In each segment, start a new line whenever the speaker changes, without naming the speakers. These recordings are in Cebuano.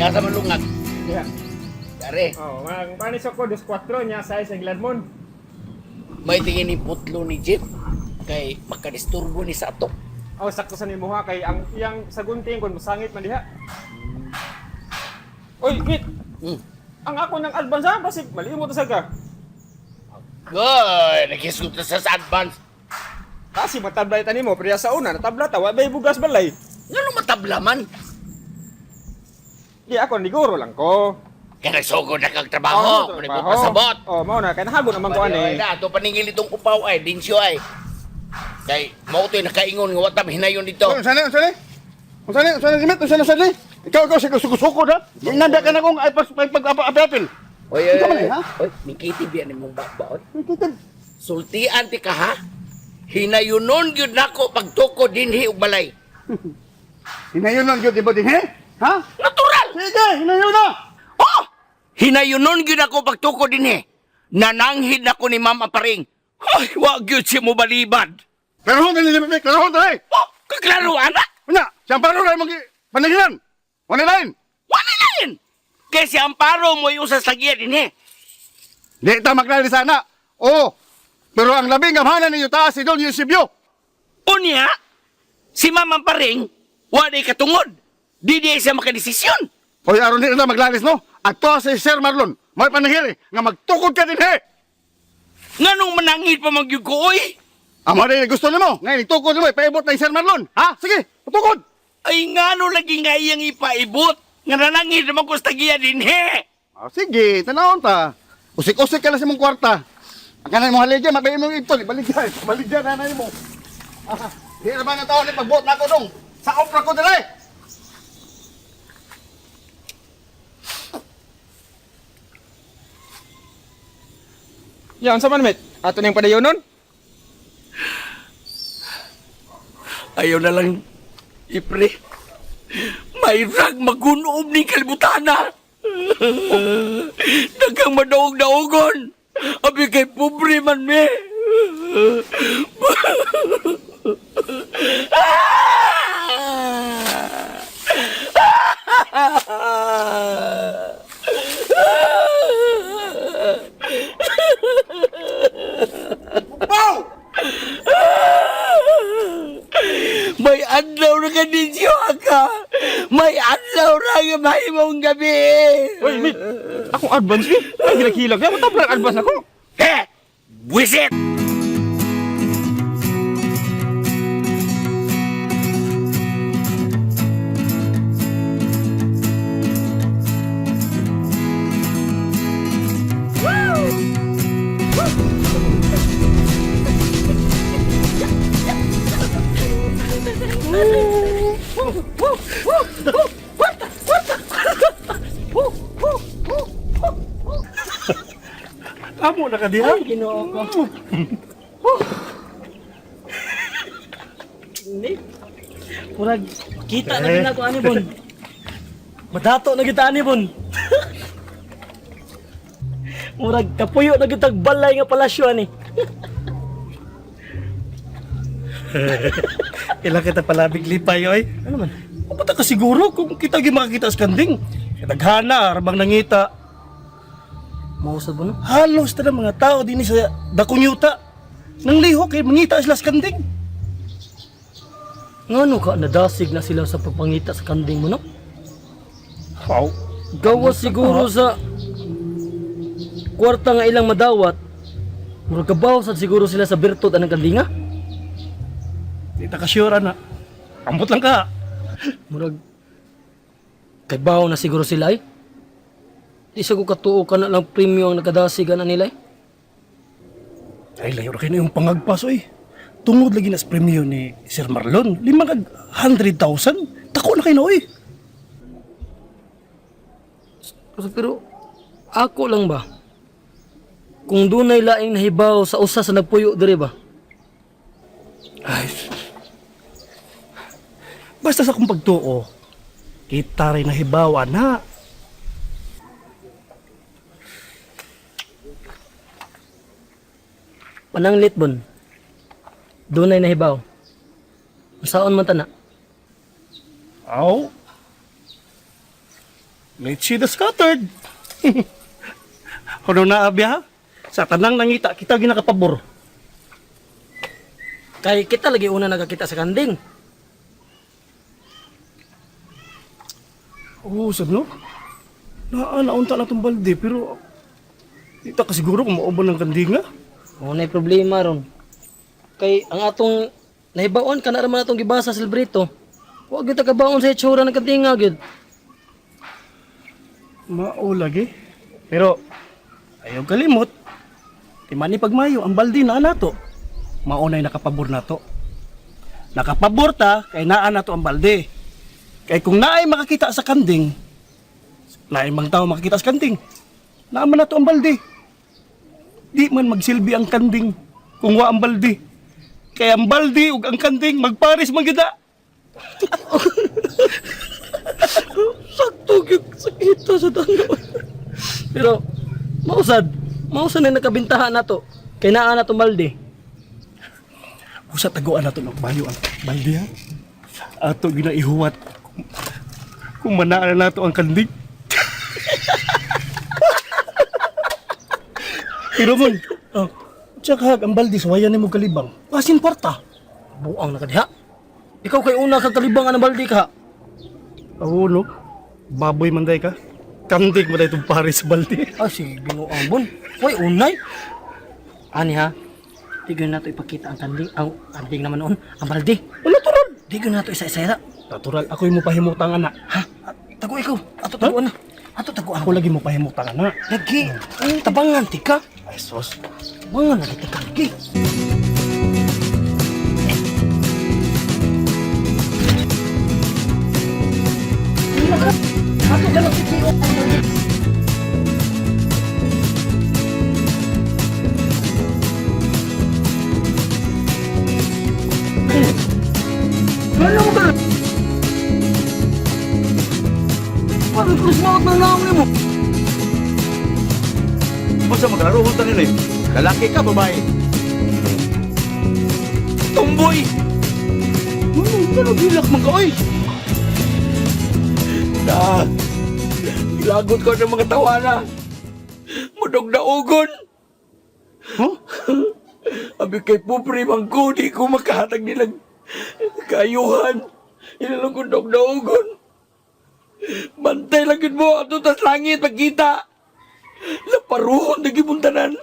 Asa man lungag?
Diha.
Dare,
Oh, mga panis ako dos 4 niya sa sa Gladmon.
may tingin ni putlo ni Jeep kay makadisturbo ni sa ato.
Oh, sakto sa nimuha kay ang iyang sagunting kun masangit man diha. Oy, wait. Ang ako ng advance ha, basig malimot sa ka.
Goy, naghisgot na sa advance.
Kasi matabla ta nimo, pero sa una natabla ta, wa bay bugas balay.
Ngano matabla man?
Di ako niguro lang ko.
Kaya nagsugod na kag trabaho, oh, mo pasabot.
Oh, mao na kay nahagon naman ko ani.
Na, ato paningil itong upaw ay, dinsyo ay. Kay, mao to'y nakaingon nga watam hinayon dito.
Unsa ni? Unsa ni? Unsa ni? Unsa ni? Limit? Unsa ni? Unsa ni? Ikaw ikaw sige suko na. Nanda ka na kong ay pag pag apel.
Oy, oy,
Ikaw man
oy,
eh, ha?
oy, nikitib yan imong bakba, oy. Sultian ti ka ha? Hinayunon gyud nako pagtuko dinhi og balay.
Hinayon lang gyud mo dinhi? Ha?
Natural!
Sige, hinayon na.
Oh! Hinayunon gyud ako pagtuko dinhi. Nananghid nako ni Ma'am Aparing. Ay, wa gyud siya mo balibad.
Klarohon dali limit, klarohon dali.
Oh, kaklaro ana.
Unya, si Amparo ra imong pananginan. Wala lain.
Wala lain. Kay si Amparo mo yung sa sagiya dinhi.
Di ta maklari sana. Oo. Pero ang labing gamhanan ninyo taas si Don Eusebio.
Unya, si Ma'am Aparing wa day katungod. Di di siya makadesisyon.
Hoy, aron di na maglalis no. Adto si Sir Marlon. May pananghiri nga magtukod ka dinhi.
Nganong mananghid pa man gyud ko oy?
Amo rin gusto nimo. Ngayon itukod nimo ipaibot na Sir Marlon. Ha? Sige, patukod.
Ay ngano lagi nga iyang ipaibot. Nga nananghid naman ko sa tagiya dinhi.
Ah, sige, tanawon ta. Usik-usik ka na sa imong kwarta. Ang kanay mo haligya, mabay imong itol, baligya, baligya na na mo. Ah, di na ba nga taon ni pagbuot na ako dong. Sa opra ko dili.
Ya, unsa man mate? Ato ning padayonon?
Ayaw na lang, ipre. May rag magunob ni kalibutana. Daghang madaog-daogon. Abi kay pobre man me.
Wow!
May adlaw na ka ninyo, ka. May adlaw na nga mahimong gabi.
Oy, mate. Akong advance mate. Ay hilag-hilag ya, matabla ang advance ako.
Eh! Buwisit!
Amo na ka diha.
Ay, Ginoo ko. Murag kita na gid ako ani bon. Madato na kita ani bon. Murag kapuyo na gitag balay nga palasyo ani.
Ila kita palabig lipay oy.
Ano man?
Pupunta ka siguro kung kita gi makakita sa kanding. Daghana rabang nangita.
Mausad mo no?
Halos ta mga tao dinhi sa dakong yuta. Nang lihok kay mangita sila sa kanding.
Ngano ka nadasig na sila sa pagpangita sa kanding mo no?
Wow.
Gawa siguro sa kwarta nga ilang madawat. Murag kabaw sad siguro sila sa bertod anang kandinga.
Di ta ka sure ana. Ambot lang ka.
Murag kay bawo na siguro sila ay. Di sa ko katuo ka na lang premyo ang nakadasig ana nila eh.
Ay layo ra kay na yung pangagpas oy. Tungod lagi na sa premyo ni Sir Marlon, lima kag 100,000. Tako na kay na oy.
Pero ako lang ba? Kung dunay laing nahibaw sa usa sa nagpuyo diri ba?
Ay. Basta sa akong pagtuo, kita rin nahibaw ana.
Pananglit bon. Dunay nahibaw. Masaon man tana.
Aw. Let's see the scattered. Ano na abya? Sa tanang nangita kita ginakapabor.
Kay kita lagi una nagakita sa kanding.
Oo, sad no? Naa, naunta na itong balde, pero di ta kasiguro kung mauban ng kandinga.
Mo na problema ron. Kay ang atong nahibaon kana ra man atong gibasa sa librito. Wa gyud ta kabaon sa itsura ng kandinga gyud.
Mao lagi. Pero ayaw kalimot. Timani pagmayo, ang balde naa nato. Mao na'y nakapabor nato. Nakapabor ta kay naa nato ang balde. Kay kung naay makakita sa kanding, naay mang tao makakita sa kanding, naa man nato ang balde. Di man magsilbi ang kanding kung wa ang balde. Kay ang balde ug ang kanding magpares man gyud na.
Sakto gyud sakita sa tanaw. Pero mausad, mausad na nakabintahan nato. Kay naa na tong balde.
Usa taguan nato ng bayo ang balde ha. Ato ginaihuwat kung manaan na nato ang kanding. Pero mon, oh, tsaka ang balde suwayan nimo kalibang. Pasin kwarta.
Buang na ka diha. Ikaw kay una kag kalibang ang balde ka.
Oo no. Baboy man day ka. Kandik mo day itong pare sa balde.
Ay, sige, binuang bon. Hoy, unay. Ani ha? Di gyud nato ipakita ang kanding, ang kanding naman noon, ang balde.
Oh, natural.
Di gyud nato isa-isa.
Natural, ako'y mo pahimutang ana.
Ha? Tago ikaw. Ato taguan na. Ato taguan.
Ako lagi mo pahimutang ana.
Lagi. Tabangan tika.
Ay sos.
Tabangan lagi tika lagi. Parang close mouth na namin mo.
Basta maglaro ko nila eh. Lalaki ka, babae. Tumboy! Ano, ano, hilak man ka, oy!
Na, gilagot ko ng mga tawana. Mudog na ugon.
Huh?
Abi kay pobre man ko, di ko makahatag nilang kaayuhan. Ilalong ko dog na ugon. Bantay lang yun mo, ato tas langit pagkita. Laparuhon na gimuntanan.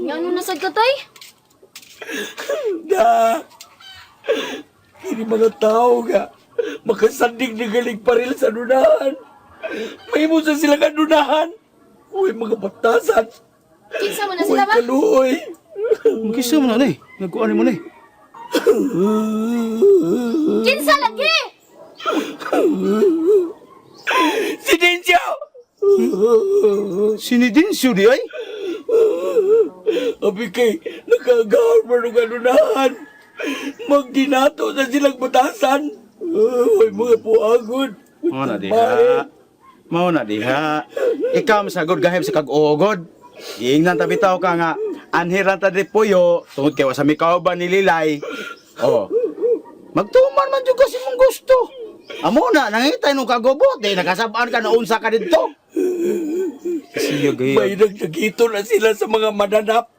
Nga ano nasad ka, tay?
Na, kini mga tao nga, makasandig na galing paril sa dunahan. May mo sa sila kadunahan. Uy, mga batasan.
Kinsa mo na
Uy,
sila ba?
kaluoy.
Magkisa mo na ni. Nagkuan mo ni.
Kinsa lagi?
Si Dencio!
Sinidinsiyo di ay.
Abi kay, nakagawin mo ng kadunahan. Magdinato sa silang batasan. Uy, mga puagod.
Mao na diha. Mao na diha. Ikaw masagod gahim sa kag-ugod. Giingnan ta bitaw ka nga anhiran ta di puyo tungod kay wa sa mikauban ni Lilay. Oh. Magtuman man jud kasi mong gusto. Amo na nangitay nung kagubot eh nakasab-an ka na unsa ka didto. Siya
May nagdagito na sila sa mga mananap.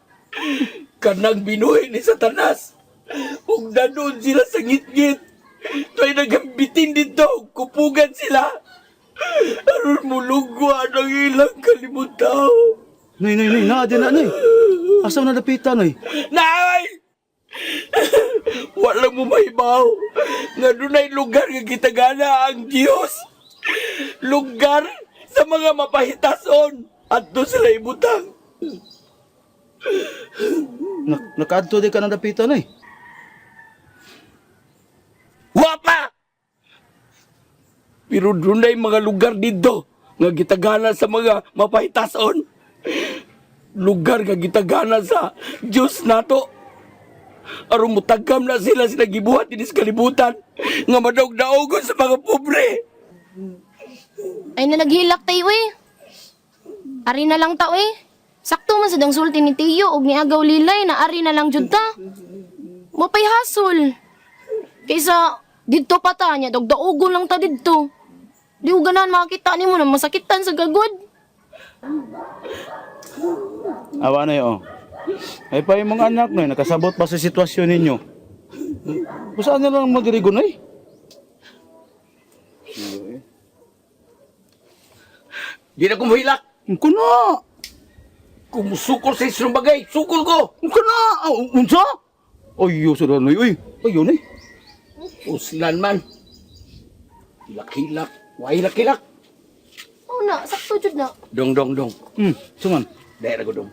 Kanang binuhi ni Satanas. Ug nanoon sila sa ngitngit. To'y nagambitin dito, kupugan sila. Aron mulugwa ang ilang kalimutaw.
Nay nay nay naa na nay. Asa na dapitan nay?
Nay! Wala mo mahibaw nga dunay lugar nga gitagana ang Dios. Lugar sa mga mapahitason. Adto sila ibutang.
Nakaadto di ka na dapitan nay.
Wapa! Pero dunay mga lugar dito nga gitagana sa mga mapahitason. Lugar nga gitagana sa Dios nato. Aron mutagam na sila sila gibuhat dinhi sa kalibutan nga madaog-daogon sa mga pobre.
Ay na naghilak tayo eh. Ari na lang ta eh. Sakto man sa dang sulti ni Tiyo og ni Agaw Lilay na ari na lang jud ta. Mo pay hasol. Kaysa didto pa ta niya dogdaogon lang ta didto. Di ko ganahan makakita nimo na masakitan sa gagod.
Awa na oh. Ay pa yung mga anak noy, nakasabot pa sa sitwasyon ninyo. Kung saan na lang mo diri gunoy?
Di na ko mohilak.
Kuno.
Kung musukol sa isang bagay, sukol ko.
Kuno. Ah, unsa? Ay, yo sa noy, uy. Ayo ni.
Uslan man. Hilak-hilak. Wahilak-hilak.
Mao na, sakto jud na.
Dong, dong, dong.
Suman.
Dahil ako dong.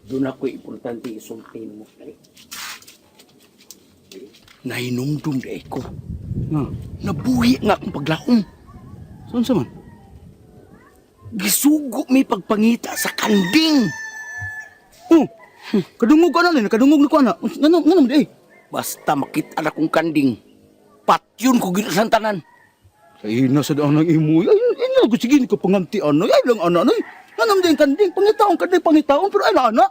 Doon ako importante isultin mo. Dali. Nahinumdum dahil ko.
Ha.
Nabuhi nga akong paglaom.
Saan sa man?
Gisugo mi pagpangita sa kanding.
Oh. Kadungog ka na ni, nakadungog na ko ana. Ngano ngano man di? Eh?
Basta makita na kong kanding. Patyon ko ginasan tanan.
Ay, nasa daan ng imo. Ay, ina ko sige ko panganti ano. Ay lang ana noy. Ngano man di ang kanding, pangitaon kanding pangitaon pero ay na ana.